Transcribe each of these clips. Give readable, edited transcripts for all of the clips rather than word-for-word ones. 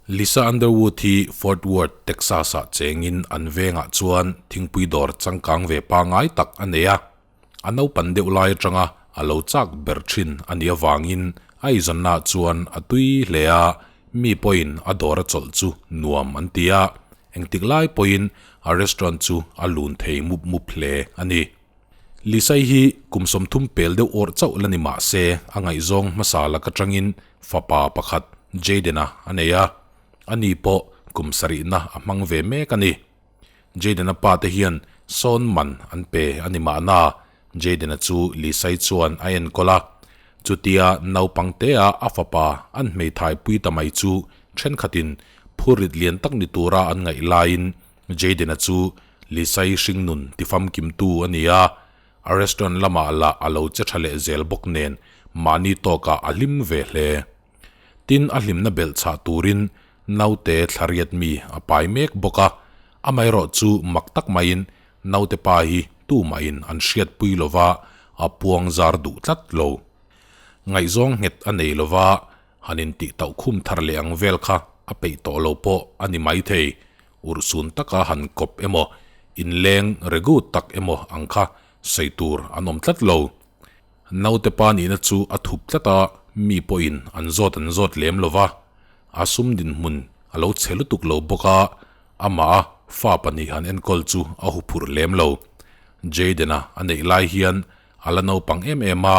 Lisa Underwood hi Fort Worth, Texas-ah chengin an vengah chuan thingpui dawr changkang ve pangngai tak a nei a. A naupan deuh lai atanga a lo chak ber thin a nih avangin a eizawnnaah chuan a tui hle a, mi pawhin a dawr a chawlh chu nuam an ti a, engtik lai pawhin a restaurant chu a lun thei mup mup hle a ni. Lisai hi kum 30 pel deuh awrh chauh la ni mah se a ngaihzawng hmasa lak atangin fapa pakhat Jayden-a a nei a, ani pawh kum sarihna a hmang ve mek a ni. Jayden-a pa te hian sawn man an pe a ni mahna, Jayden-a chu Lisai chuan a enkawl a. Chutia naupang tea a fapa an hmeithai pui ta mai chu thenkhatin phurrit lian tak ni tura an ngaih laiin Jayden-a chu Lisai hringnun tifamkimtu a ni a, a restaurant lamah lah a lo che tha leh zel bawk nen mahni tawkah a hlim ve hle. Tin, a hlimna belh chhah turin naute thlariat mi a pai mek bawk a, amaherawh chu mak tak maiin naute pa hi tumahin an hriatpui lova a puang zar duh tlat lo. Ngaihzawng nghet a nei lova han intih tauh khum thar leh ang vel kha a peih tawh lo pawh a ni maithei, urhsun taka han kawp emaw, inleng regu tak emaw ang kha sawi tur an awm tlat lo. Naute pa nihna chu a thup tlat a, mi pawhin an zawt an zawt lem lo va, a sum dinhmun a lo chhe lutuk lo bawk a, amah a fa pahnih han enkawl chu a huphurh lem lo. Jayden-a a neih lai hian a la naupang em em a,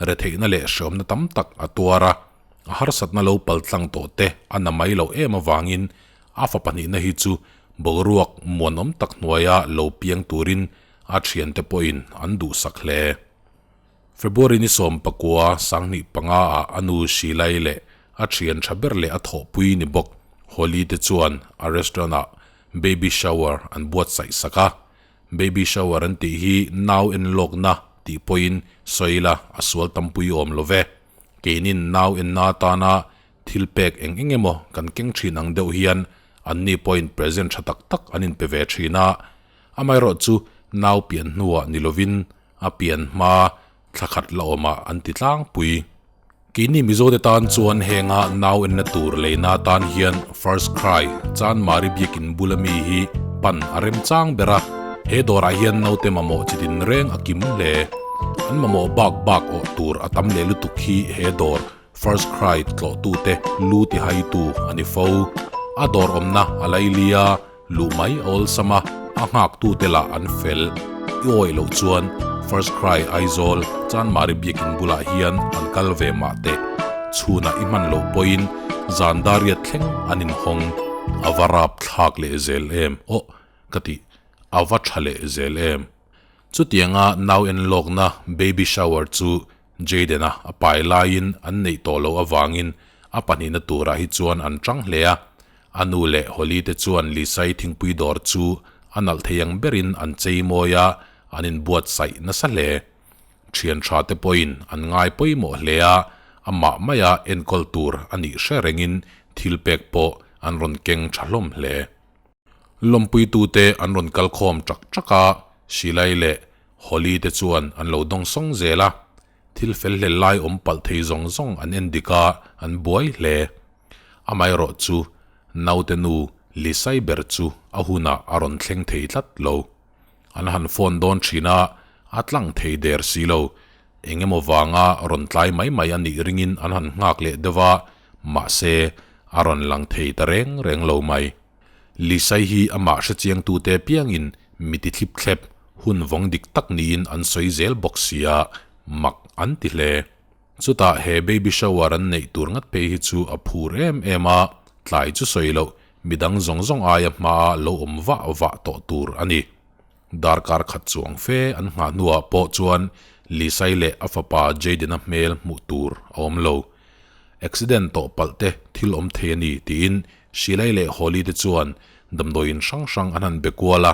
retheihna leh hreawmna tam tak a tuar a, a harsatna lo pal tlang tawh te a na mai loh em avangin a fa pahnihna hi chu boruak muanawm tak hnuaia lo piang turin a thiante pawhin an duhsak hle. February ni 19 25 ah a nu Shilai leh a thian tha ber leh a thawhpui ni bawk Holly te chuan a restaurant ah baby shower an buatsaih sak a. Baby shower an tih hi nau enlawkna tih pawhin sawi ila a sual tampui awm lo ve. Keinin nau enna atana thil pek eng eng emaw kan keng thin ang deuh hian anni pawhin present tha tak tak an inpe ve thin a. Amaherawh chu nau pian hnuah ni lovin a pian hma thla khat la awmah an ti tlangpui. Keini Mizote tan chuan henga nau enna tur leina tan hian First Cry, Chanmari biakin bula mi hi pan a remchang ber a, he dawrah hian naute mamawh chi tin reng a kim hle. An mamawh bak bak awh tur a tam leh lutuk hi he dawr First Cry tlawhtute lu tihaitu a ni fo. A dawr awmna a lailia Luh mai a awlsam a, a nghaktute lah an fel. I awih loh chuan First Cry Aizawl Chanmari biakin bulah hian an kal ve mah teh. Chhunah i hman loh pawhin zan dariat thleng an inhawng. A va rap thlak leh zel em? Aw, ka ti. A va tha leh zel em? Chutianga nau enlawkna baby shower chu Jayden-a a pai laiin an neih tawh loh avangin a pahnihna turah hi chuan an tang hle a. A nu leh Holly te chuan Lisa-i thingpui dawr chu a nalh thei ang berin an chei mawi a, an inbuatsaih nasa hle. Thian tha te pawhin an ngai pawimawh hle a, amah maia enkawl tur a nih hre rengin thil pek pawh an rawn keng tha hlawm hle. Lawmpuitute an rawn kal khawm ṭak ṭak a, Shilai leh Holly te chuan an lo dawng sawng zel a. Thil fel hlel lai awm palh thei zawng zawng an en dik a, an buai hle. Amaherawh chu naute nu Lisai ber chu a hunah a rawn thleng thei tlat lo. An han phone dawn thin a, a tlang thei der si lo. Eng emaw vanga rawn tlai mai mai a nih ringin an han nghak leh deuh a, mahse a rawn lang thei ta reng reng lo mai. Lisai hi amah hrechiangtute piangin mi ti thlip thlep, hun vawng dik tak niin an sawi zel bawk sia, mak an ti hle. Chutah he baby shower an neih tur ngat phei hi chu a phur em em a, tlai chu sawi loh, midang zawng zawng aia hmaa lo awm vah vah tawh tur a ni. Darkar khat chuang fe an nghah hnuah pawh chuan Lisai leh a fapa Jayden-a hmel hmuh tur a awm lo. Accident tawh palh te thil awm thei a ni tiin Shilai leh Holly te chuan damdawiin hrang hrang an han be kual a,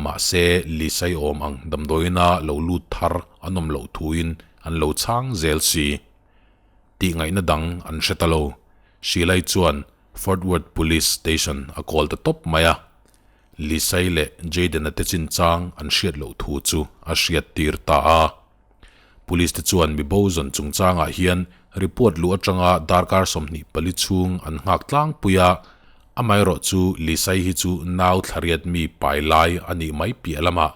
mahse Lisai awm ang damdawiina lo lut thar an awm loh thuin an lo chhang zel si. Tih ngaihna dang an hre ta lo. Shilai chuan Fort Worth Police Station a call ta tawp mai a. Lisai leh Jayden-a te chinchang an hriat loh thu chu a hriat tir ta a. Police te chuan mi bo zawn chungchangah hian report luh atanga darkar 24 chhung an nghak tlangpui a. Amaherawhchu Lisai hi chu nau thlariat mi pai lai a nih mai piah lamah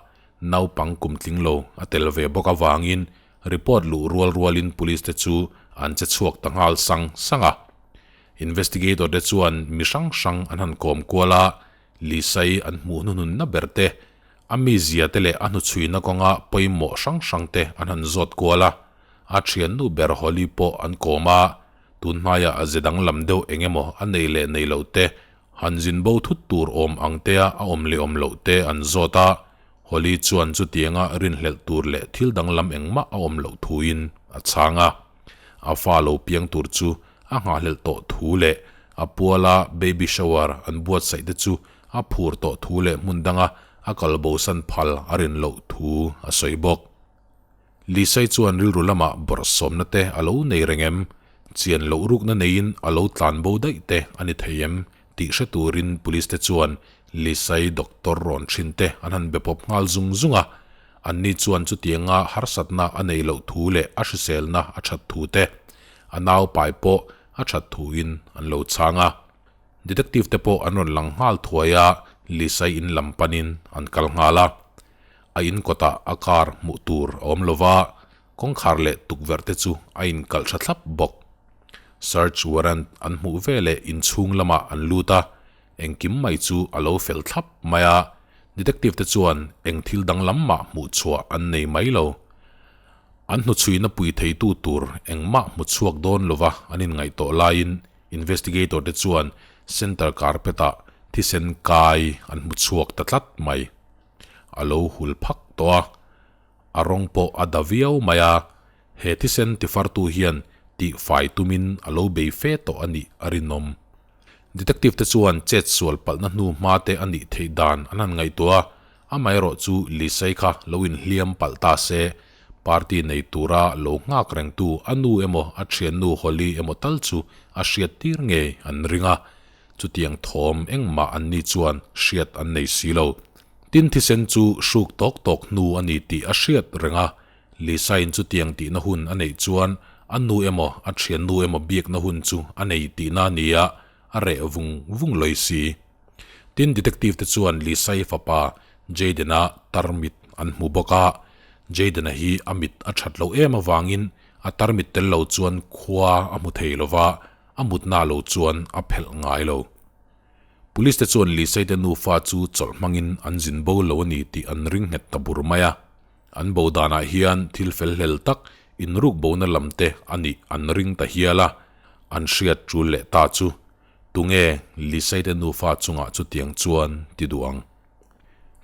naupang kum tling lo a tel ve bawk avangin report luh rual rualin police te chu an che chhuak ta nghal sang sang a. Investigator te chuan mi hrang hrang an han kawm kual a, Lisai an hmuh hnuhnunna ber te, a mizia te leh a hnuchhuina kawnga pawimawh hrang hrang te an han zawt kual a, a thiannu ber Holly pawh an kawm a, tun hmaiah a ze danglam deuh eng emaw a nei leh nei loh te, han zin bo thut tur awm ang tea a awm leh awm loh te an zawt a, Holly chuan chutianga rinhlelh tur leh thil danglam engmah a awm loh thuin a chhang a. A fa lo piang tur chu a nghahhlelh tawh thu leh a puala baby shower an buatsaih te chu a phur tawh thu leh hmun danga a kal bosan phal a rin loh thu a sawi bawk. Lisai chuan rilru lamah bawrhsawmna te a lo nei reng em? Chian loh rukna neiin a lo tlan bo daih te a ni thei em? tih hre turin police te chuan Lisai doctor rawn thin te an han be pawp nghal zung zung a. Anni chuan chutianga harsatna a nei loh thu leh a hriselna a that thu te, a nau pai pawh a that thuin an lo chhang a. Detective te pawh an rawn lang nghal thuai a, Lisai in lam panin an kal nghal a. A in kawtah a car hmuh tur a awm lo va, kawngkhar leh tukverh te chu a inkalh tha thlap bawk. Search warrant an hmuh veleh inchhung lamah an lut a, engkim mai chu a lo fel thlap mai a, detective te chuan eng thil danglam mah hmuh chhuah an nei mai lo. An hnuchhuina pui theitu tur engmah hmu chhuak dawn lova an inngaihtuah laiin investigator te chuan center carpet-ah thisen kai an hmu chhuak ta tlat mai. A lo hul phak tawh a, a rawng pawh a da viau mai a, he thisen tifartu hian tihfai tumin a lo bei fe tawh a nih a rinawm. Detective te chuan chet sual palhna hnu hma te a nih theih dan an han ngaihtuah a, amaherawh chu Lisei kha lo inhliam palh ta se, party nei tura lo nghak rengtu a nu emaw a thiannu Holly emaw tal chu a hriat tir ngei an ring a, chutiang thawm engmah an ni chuan hriat an nei si lo. Tin thisen chu hruk tawk tawk hnu a ni tih a hriat reng a, Lisa-in chutiang tihna hun a neih chuan a nu emaw a thiannu emaw biakna hun chu a nei tihna a ni a, a reh vung vung lawi si. Tin detective te chuan Lisa-i fapa Jayden-a tarmit an hmu bawk a, Jayden-a hi a mit a that loh em avangin a tarmit tel lo chuan khua a hmu thei lo va, a mutna lo chuan a phelh ngai lo. Police te chuan Lisei te nufa chu chawlh hmangin an zin bo lo a ni tih an ring nghet ta bur mai a. An bo danah hian thil fel hlel tak inruk bona lam te a nih an ring ta hial a, an hriat tul leh ta chu tunge Lisei te nufa chungah chutiang chuan ti duh ang.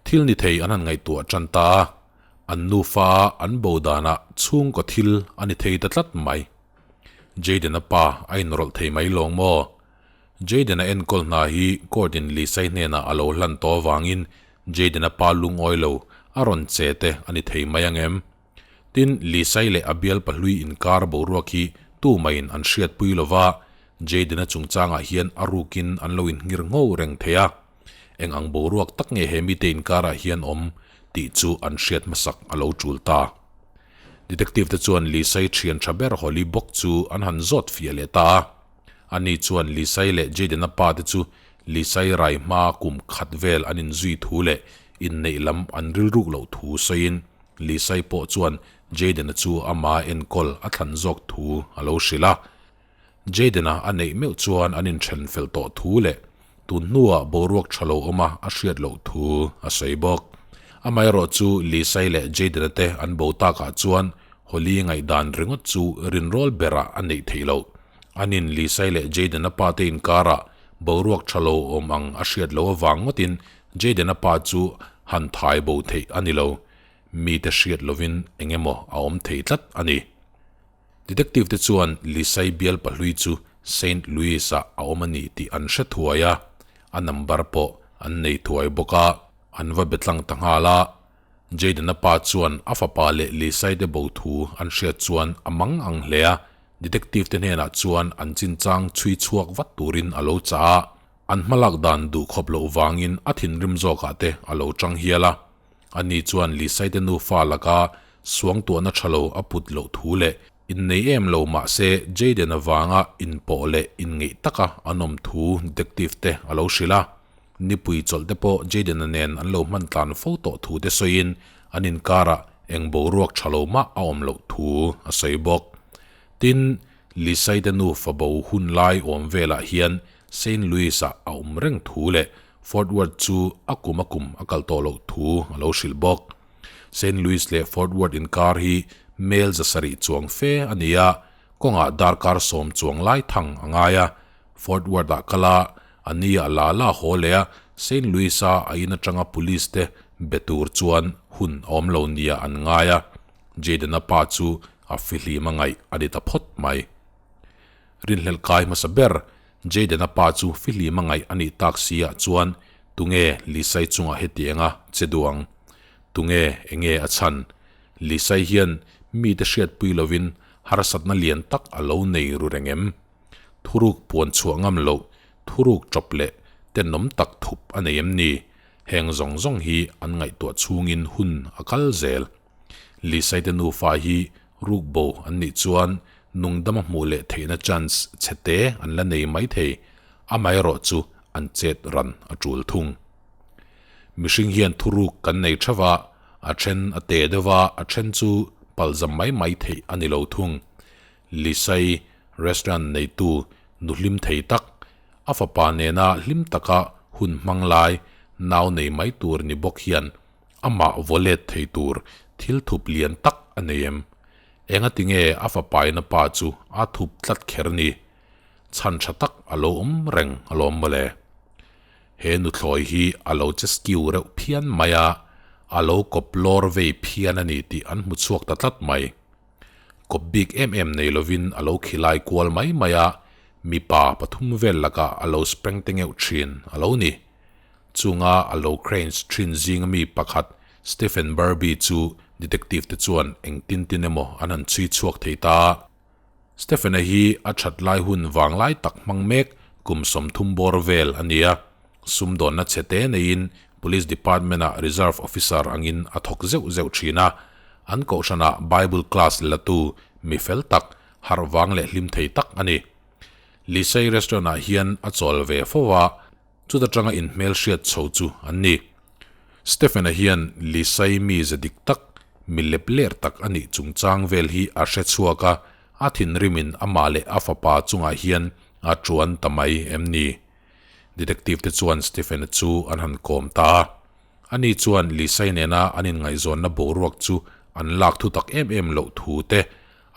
Thil ni thei an han ngaihtuah tan ta a, an nufa a an bo danah chhungkaw thil a ni thei ta tlat mai. Jayden-a pa a inrawlh thei mai lawng maw? Jayden-a enkawl hna hi court-in Lisai hnenah a lo hlan tawh avangin Jayden-a pa lungawi lo a rawn che te a ni thei mai ang em? Tin, Lisai leh a bial pahlui inkar boruak hi tumaiin an hriatpui lo va, Jayden-a chungchangah hian a rukin an lo inngir ngho reng thei a. Eng ang boruak tak nge he mite inkarah hian awm tih chu an hriat hmasak a lo tul ta. Detective te chuan Lisai thian tha ber Holly bawk chu an han zawt fiah leh ta a. Ani chuan Lisai leh Jayden-a pa te chu Lisai rai hma kum khat vel an inzui thu leh inneih lam an rilruk loh thu sawiin Lisai pawh chuan Jayden-a chu ama enkawl a thlan zawk thu a lo hrilh a. Jayden-a a neih meuh chuan an inthen fel tawh thu leh tun hnuah boruak tha lo awma a hriat loh thu a sawi bawk. Amaherawh chu Lisai leh Jayden-a te an bo takah chuan Holly ngaihdan ringawt chu rinrawl berah a neih theih loh. Anin Lisai leh Jayden-a pa te inkarah boruak tha lo awm ang a hriat loh avang ngawtin Jayden-a pa chu han thai bo theih a ni lo. Mite hriat lovin eng emaw a awm thei tlat a ni. Detective te chuan Lisai bial pahlui chu Saint Louis-ah a awm a ni tih an hre thuai a, a number pawh an nei thuai bawk a, an va be tlang ta nghal a. Jayden-a pa chuan a fapa leh Lisai te bo thu an hriat chuan a mang ang hle a, detective te hnenah chuan an chinchang chhui chhuak vat turin a lo chah a, an hmalak dan duh khawp loh vangin a thinrim zawkah te a lo tang hial a. Ani chuan Lisai te nufa laka suangtuahna tha lo a put loh thu leh. Innei em lo mah se Jayden avanga inpawh leh inngeih taka an awm thu detective te a lo hrilh a. Nipui chawlh te pawh Jayden-a nen an lo hman tlan fo tawh thu te sawiin an inkarah eng boruak tha lo mah a awm loh thu a sawi bawk. Tin, Lisai te nufa bo hun lai awm velah hian Saint Louis-ah a awm reng thu leh Fort Worth chu a kum a kum a kal tawh loh thu a lo hrilh bawk. Saint Louis leh Fort Worth inkar hi mel 700 chuang fe a ni a, kawngah darkar 10 chuang lai thang a ngai a. Fort Worth-ah kal a, a ni a la la haw leh a, Saint Louis-a a in atanga police te be tur chuan hun a awm lo nia an ngai a. Jayden-a pa chu a fihlim a ngaih a ni ta phawt mai. Rinhlelh kai hmasa ber, Jayden-a pa chu fihlim a ngaih a nih tak si ah chuan tunge Lisai chungah hetianga che duh ang? Tunge enge a chhan? Lisai hian mite hriatpui lovin harsatna lian tak a lo nei ru reng em? Thuruk puan chhuah ngam loh, thuruk chawp leh tenawm tak thup a nei em ni? Heng zawng zawng hi an ngaihtuah chhungin hun a kal zel. Lisaite nufa hi rukbo an nih chuan nungdama hmuh leh theihna chance chhete an la nei maithei, amaherawh chu an chet ran a tul thung. Mihring hian thuruk kan nei theuh a, a then a te deuh a, a then chu palzam mai mai theih a ni lo thung. Lisai restaurant neitu nu hlim thei tak, a fapa nena hlim taka hun hmang lai nau nei mai tur ni bawk hian Amah vaw let thei tur thil thup lian tak a nei em? Engati nge a fapaina pa chu a thup tlat kher ni? Chhan tha tak a lo awm reng alawm mawle. He nuthlawi hi a lo che skiu reuh phian mai a, a lo kawp lawr vei phian a ni tih an hmu chhuak ta tlat mai. Kawp bik em em nei lovin a lo khilai kual mai mai a, mipa pathum vel lakah a lo spreng te ngeuh thin a lo ni. Chunga a lo cranes thin zinga mi pakhat Stephen Barbie chu detective te chuan eng tin tin emaw an han chhui chhuak thei ta. Stephen-a hi a that lai hun vang lai tak hmang mek kum 30 bawr vel a ni a, sumdawnna chhe te neiin Police Department-ah Reserve Officer angin a thawk zeuh zeuh thin a, an kohhranah Bible class latu mi fel tak, harh vang leh hlim thei tak a ni. Lisei Restaurant-ah hian a chawl ve fo a. Chuta tanga inhmel hriat chho chu an ni. Stephen-a hian Lisai mi ze dik tak, mi lep ler tak a nih chungchang vel hi a hre chhuak a, a thinrimin amah leh a fapa chungah hian a tuan ta mai em ni? Detective te chuan Stephen-a chu an han kawm ta a. Ani chuan Lisai nena an inngaihzawnna boruak chu an lak thu tak em em loh thu te,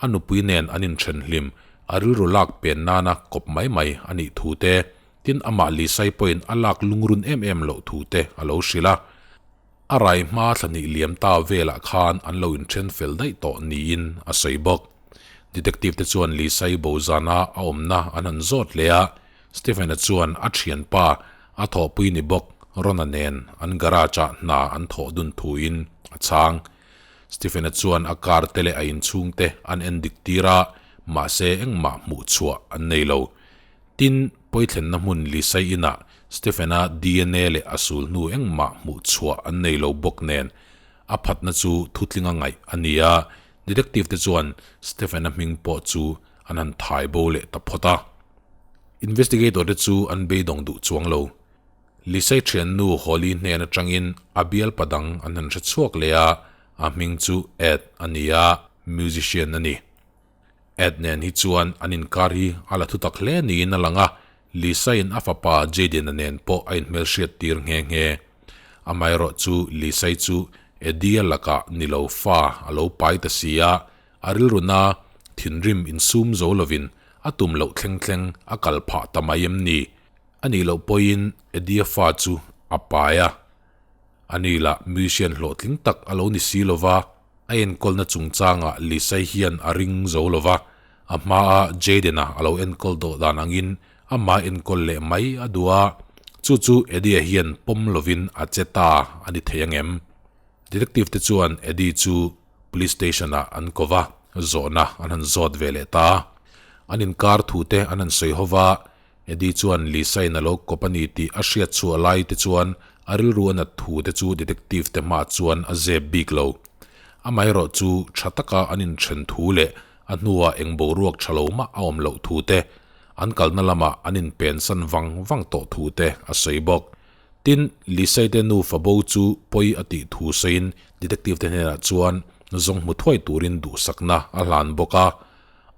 a nupui nen an inthenhlim, a rilru lak pen nana kawp mai mai a nih thu te, Tin, amah Lisai pawhin a lak lungrun em em loh thu te a lo hrilh a. A rai hma thla hnih liam ta velah khan an lo inthen fel daih tawh niin a sawi bawk. Detective te chuan Lisai bo zana a awmna an han zawt leh a, Stephen-a chuan a thianpa a thawhpui ni bawk Ron-a nen an garage-ah hna an thawh dun thuin a chhang. Stephen-a chuan a car te leh a inchhungte an endik tir a, mahse engmah hmuh chhuah an nei lo. Tin, pawithlenna hmun Lisai inah Stephen-a dna leh a sul hnu engmah hmuh chhuah an nei lo bawk nen, a phatna chu thutlinga ngaih a ni a, detective te chuan Stephen-a hming pawh chu an han thai bo leh ta phawt a. Investigator te chu an beidawng duh chuang lo. Lisai thiannu Holly hnen atangin a bialpa dang an han hre chhuak leh a, a hming chu Ed a ni a, musician a ni. Ed nen hi chuan an inkar hi a la thutak hle niin a lang a, Lisa-in a fapa Jayden-a nen pawh a inhmelhriat tir nghe nghe. Amaherawh chu Lisa-i chu Eddie-a lakah ni lo fa a lo pai ta si a, a rilruna thinrim insum zo lovin a tum loh thleng thleng a kal phah ta mai em ni? A nih loh pawhin Eddie-a fa chu a pai a. Ani lah musician hlawhtling tak a lo ni si lova, A enkawlna chungchangah Lisai hian a ring zo lo va, a hmaa Jayden-a a lo enkawl dawh dan angin amah enkawl leh mai a duh a, chu chu Eddie-a hian pawm lovin a che ta a ni thei ang em? Detective te chuan Eddie chu Police Station-ah an ko va, zawhna an han zawt ve leh ta. An inkar thu te an han sawi ho va, Eddie chuan Lisa-in a lo kawp a ni tih a hriat chhuah lai te chuan a rilru a nat thu te chu detective te hmah chuan a zep bik lo. Amaherawh chu tha taka an inthen thu leh A hnuah eng boruak tha lo mah a awm loh thu te, an kalna lamah an inpensan vang vang tawh thu te a sawi bawk. Tin, Lisai te nufa bo chu pawi a tih thu sawiin detective te hnenah chuan zawng hmu thuai turin duhsakna a hlan bawk a.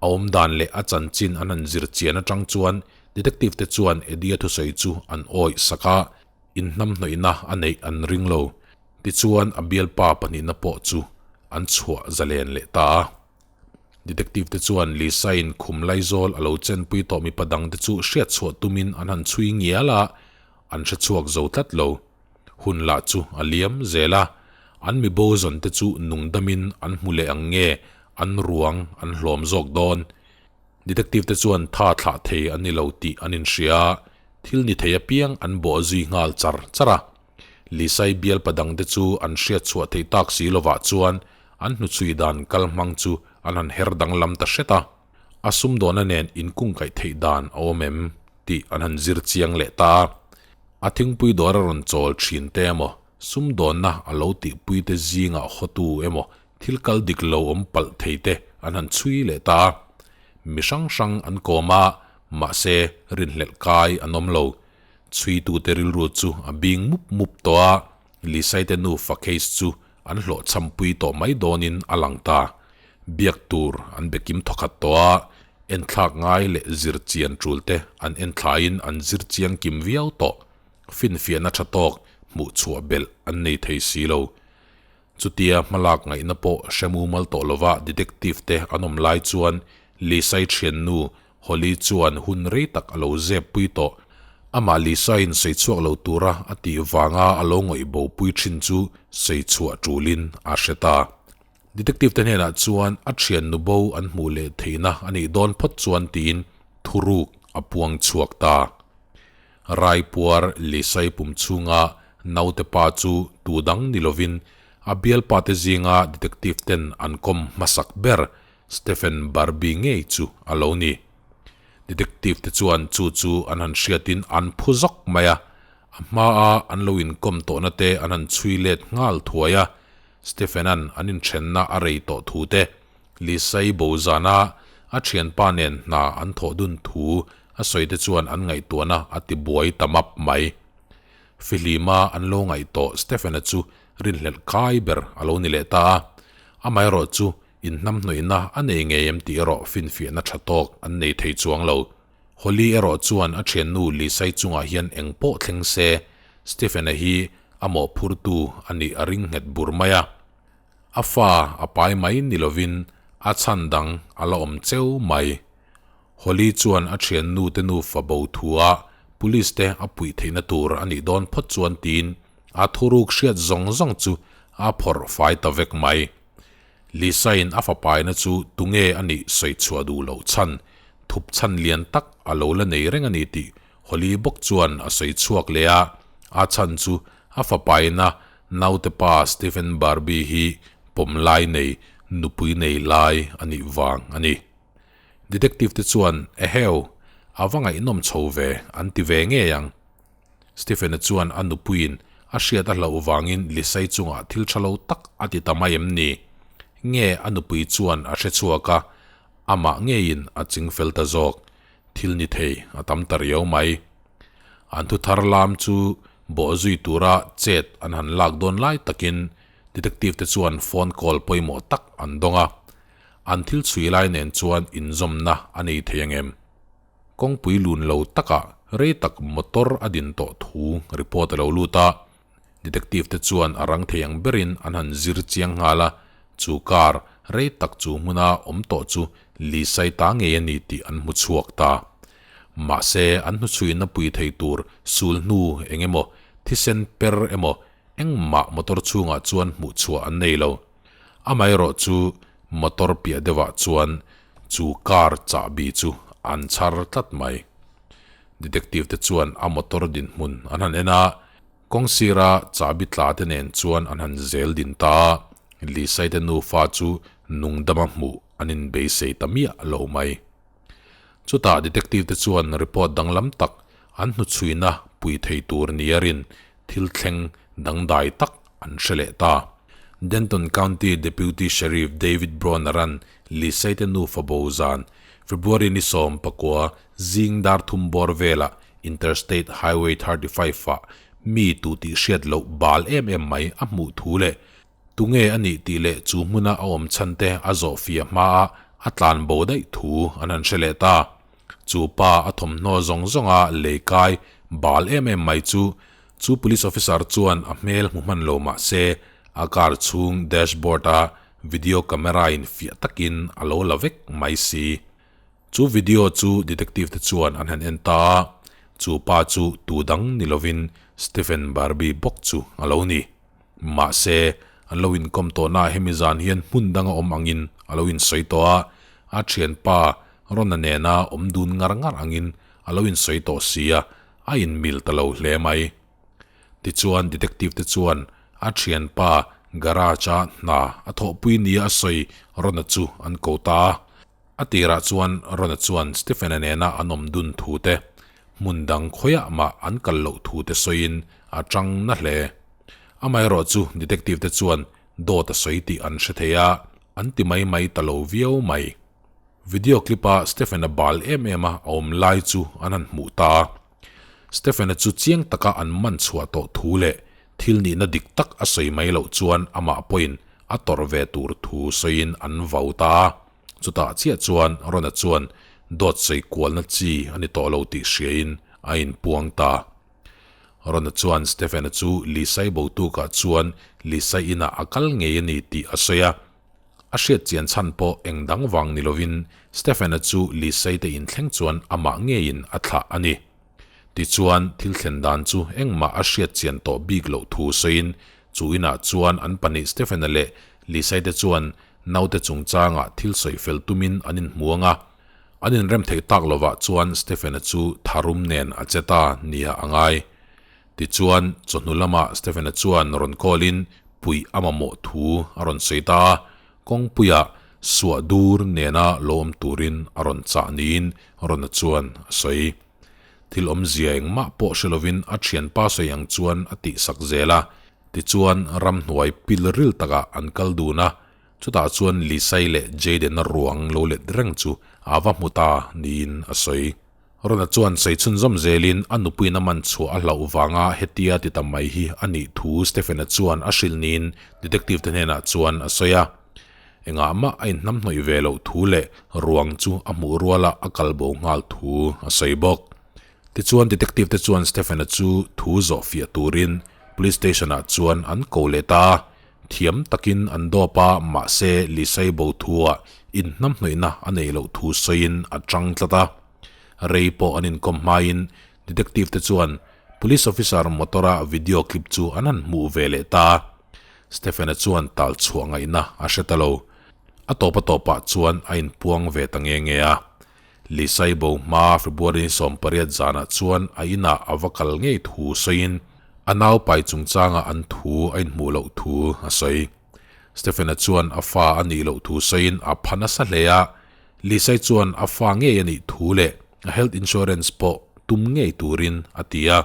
A awm dan leh a chanchin an han zir chian atang chuan detective te chuan Eddie-a thusawi chu an awih sak a, inhnamhnawihna a neih an ring lo. Tichuan a bialpa pahnihna pawh chu an chhuah zalen leh ta a. Detective te chuan Lisa-in khum laizawl a lo chenpui tawh mipa dangte chu hriat chhuah tumin an han chhui ngial a, an hre chhuak zo tlat lo. Hun lah chu a liam zel a, an mi bo zawn te chu nung damin an hmu leh ang nge an ruang an hlawm zawk dawn. Detective te chuan tha thlah thei an ni lo tih an inhria a, thil ni thei apiang an bawh zui nghal char char a. Lisai bialpa dangte chu an hriat chhuah theih tak si lovah chuan an hnuchhui dan kal hmang chu an han her danglam ta hret a. A sumdawna nen inkungkaih theih dan a awm em tih an han zir chiang leh ta a. A thingpui dawr a rawn chawl thin te emaw, sumdawnna a lo tihpui te zingah hawtu emaw thil kal dik lo awm palh thei te an han chhui leh ta a. Mi hrang hrang an kawm a, mahse rinhlelh kai an awm lo. Chhuitute rilru chu a bing mup mup tawh a, Lisaite nufa case chu an hlawhchhampui tawh mai dawnin a lang ta. Biak tur an be kim thawkhat tawh a, enthlak ngai leh zir chian tul te an enthlaiin an zir chiang kim viau tawh. Finfiahna tha tawk hmuh chhuah belh an nei thei si lo. Chutia hmalak ngaihna pawh hre mumal tawh lova detective te an awm lai chuan Lisai thiannu Holly chuan hun rei tak a lo zep pui tawh. Amah Lisa-in sawi chhuak lo tura a tih vanga a lo ngawih bo pui thin chu sawi chhuah tulin a hre ta. Detective te hnenah chuan a thian nu bo an hmuh leh theihna a nih dawn phawt chuan tiin thuruk a puang chhuak ta. Raipuar Lisai pum chhunga naute pa chu tu dang ni lovin a bialpa te zinga detective ten an kawm hmasak ber Stephen Barbie ngei chu a lo ni. Detective te chuan chu chu an han hriatin an phu zawk mai a, a hmaa an lo inkawm tawhna te an han chhui let nghal thuai a, Stephen-a'n an inthenna a rei tawh thu te, Lisa-i bo zana a thianpa nen hna an thawh dun thu a sawi te chuan an ngaihtuahna a ti buai ta map mai. Fihlima an lo ngaih tawh Stephen-a chu rinhlelh kai ber a lo ni leh ta a, amaherawh chu Inhnamhnawihna a nei ngei em tih erawh finfiahna tha tawk an nei thei chuang lo. Holly erawh chuan a thiannu Lisai chungah hian eng pawh thleng se, Stephen-a hi a mawhphurtu a nih a ring nghet bur mai a. A fa a pai mai ni lovin a chhan dang a la awm cheu mai. Holly chuan a thiannu te nufa bo thua police te a puih theihna tur a nih dawn phawt chuan tiin a thuruk hriat zawng zawng chu a phawrh fai ta vek mai. Lisa-in a fapaina chu tunge a nih sawi chhuah duh loh chhan, thup chhan lian tak a lo la nei reng a ni tih Holly bawk chuan a sawi chhuak leh a, a chhan chu a fapaina naute pa Stephen Barbie hi pawm lai nei, nupui nei lai a nih vang a ni. Detective te chuan, Eheu, a va ngaihnawm chho ve, an ti ve ngei ang. Stephen-a chuan a nupuiin a hriat a hlauh vangin Lisai chungah thil tha lo tak a ti ta mai em ni? Nge a nupui chuan a hre chhuak a, amah ngeiin a ching fel ta zawk. Thil ni thei a tam ta riau mai. An thu thar lam chu bawh zui tura chet an han lak dawn lai takin detective te chuan phone call pawimawh tak an dawng a. An thil chhui lai nen chuan inzawmna a nei thei angem? Kawngpui lun lo takah rei tak motor a din tawh thu report a lo lut a, detective te chuan a rang thei ang berin an han zir chiang nghal a, chu car rei tak chu hmuna awm tawh chu Lisai ta ngei a ni tih an hmu chhuak ta. Mahse an hnuchhuina pui thei tur sul hnu eng emaw, thisen per emaw engmah motor chhungah chuan hmuh chhuah an nei lo. Amaherawh chu motor piah deuhah chuan Chu car chahbi chu an chhar tlat mai. Detective te chuan a motor dinhmun an han en a, kawng sira chahbi tla te nen chuan an han zel din ta a, Lisai te nufa chu nungdama hmuh an inbeisei ta miah lo mai. Chutah detective te chuan report danglam tak an hnuchhuina pui thei tur nia rin thil thleng dangdai tak an hre leh ta. Denton County Deputy Sheriff David Bronner-a'n Lisei te nufa bo zan, February ni 19 zing dar thum bawr velah Interstate Highway 35 ah mi tu tih hriat loh bal em em mai a hmuh thu leh tunge a nih tih leh chu hmuna a awm chhan te a zawh fiah hmaah a tlan bo daih thu an han hre leh ta. Chu pa a thawmhnaw zawng zawnga lei kai bal em em mai chu chu police officer chuan a hmel hmu hman lo mah se a car chhung dashboard a video camera in fiah takin a lo la vek mai si. Chu video chu detective te chuan an han en ta a, chu pa chu tu dang ni lovin Stephen Barbie bawk chu a lo ni. Mahse, an lo inkawm tawhnaah hemi zan hian hmun dang a awm angin a lo insawi tawh a, a thianpa Rona nena awm dun ngar ngar angin a lo insawi tawh si a, a inmil ta lo hle mai. Tichuan detective te chuan a thianpa garage a hna a thawhpui nia a sawi Rona chu an ko ta a. A tirah chuan Rona chuan Stephen-a nena an awm dun thu te, hmun dang khawiah mah an kal loh thu te sawiin a chang na hle. Amaherawh chu detective te chuan dawt a sawi tih an hre thei a, an ti mai mai ta lo viau mai. Video clip-a Stephen-a bal em em a a awm lai chu an han hmuh ta a. Stephen-a chu chiang taka an man chhuah tawh thu leh thil nihna dik tak a sawi mai loh chuan amah pawhin a tawrh ve tur thu sawiin an vau ta a. Chutah chiah chuan Rona chuan dawt sawi kualna chi a ni tawh lo tih hriain a inpuang ta. Rona chuan Stephen-a chu Lisai botukah chuan Lisai inah a kal ngei a ni tih a sawi a. A hriat chian chhan pawh eng dang vang ni lovin Stephen-a chu Lisai te inthleng chuan amah ngeiin a thlah a ni. Tichuan, thil thlen dan chu engmah a hriat chian tawh bik loh thu sawiin chu inah chuan an pahnih Stephen-a leh Lisai te chuan naute chungchangah thil sawi fel tumin an inhmuang a. An inrem theih tak lovah chuan Stephen-a chu tharum nen a che ta nia a ngai. Tichuan, chawhnu lamah Stephen-a chuan rawn call-in puih a mamawh thu a rawn sawi ta a, kawngpuiah suah dur nena lo awm turin a rawn chah niin Rona chuan a sawi. Thil awmzia engmah pawh hre lovin a thianpa sawi ang chuan a tihsak zel a, tichuan ramhnuai pil ril takah an kal dun a, chutah chuan Lisai leh Jayden-a ruang lo let reng chu a va hmu ta niin a sawi. Rona chuan sawi chhunzawm zelin a nupuiin a man chhuah a hlauh vanga hetia ti ta mai hi a nih thu Stephen-a chuan a hrilh niin detective te hnenah chuan a sawi a. Engah mah a inhnamhnawih ve loh thu leh ruang chu a hmuh ruala a kal bo nghal thu a sawi bawk. Tichuan detective te chuan Stephen-a chu thu zawh fiah turin police station-ah chuan an ko leh ta a, thiam takin an dawp a mahse Lisai bo thu-ah inhnamhnawihna a neih loh thu sawiin a chang tlat a. Rei pawh an inkawm hmain detective te chuan police officer motor-a video clip chu an han hmuh ve leh ta. Stephen-a chuan tal chhuah ngaihna a hre ta lo. A tawp a tawpah chuan a inpuang ve ta nge nge a. Lisai bo hma February 18 zanah chuan a inah a va kal ngei thu sawiin a nau pai chungchanga an thu a inhmuh loh thu a sawi. Stephen-a chuan a fa a nih loh thu sawiin a pha nasa hle a, Lisai chuan a fa ngei a nih thu leh a health insurance pawh tum ngei turin a ti a.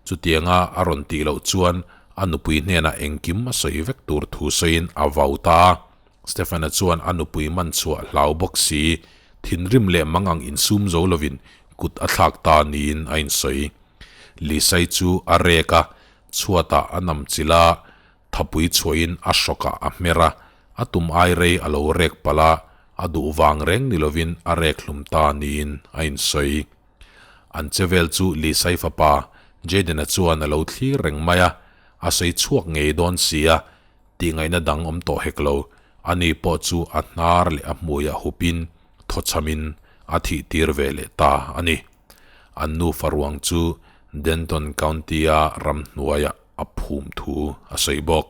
Chutianga a rawn tih loh chuan a nupui hnenah engkim a sawi vek tur thu sawiin a vau ta a. Stephen-a chuan a nupui man chhuah hlau bawk si, thinrim leh mangang insum zo lovin kut a thlak ta niin a insawi. Lisai chu a rek a, chhuatah a nam chilh a, thapui chhuahin a hrawkah a hmer a, a tum ai rei a lo rek palh a, a duh vang reng ni lovin a rek hlum ta niin a insawi. An che vel chu Lisai fapa Jayden-a chuan a lo thlir reng mai a, a sawi chhuak ngei dawn si a, tihngaihna dang awm tawh hek lo, ani pawh chu a hnar leh a hmuiah hupin thawchhamin a thih tir ve leh ta a ni. An nufa ruang chu Denton County-a ramhnuaiah a phum thu a sawi bawk.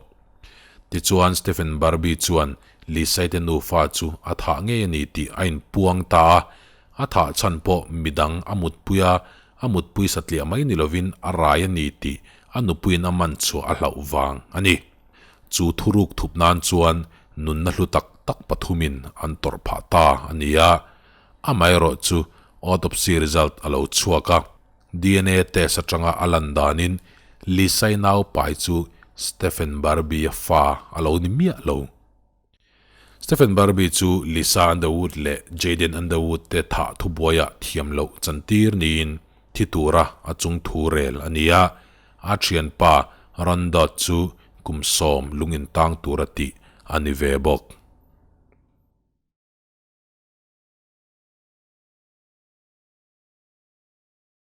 Tichuan Stephen Barbie chuan Lisai te nufa chu a thah ngei a ni tih a inpuang ta a, A thah chhan pawh midang a mutpui a, a mutpui satliah mai ni lovin a rai a ni tih a nupuiin a man chhuah a hlauh vang a ni. Chu thuruk thup nan chuan nunna hlu tak tak pathumin an tawrh phah ta a ni a. Amaherawh chu autopsy result a lo chhuak a, DNA test atanga a lan danin Lisai nau pai chu Stephen Barbie-a fa a lo ni miah lo. Stephen Barbie chu Lisa Underwood leh Jayden Underwood te thah thubuaiah thiam loh chantir niin thi tura a chung thu rel a ni a, a thianpa Ron Dodd chu kum sawm lungin tang tura tih a ni ve bawk.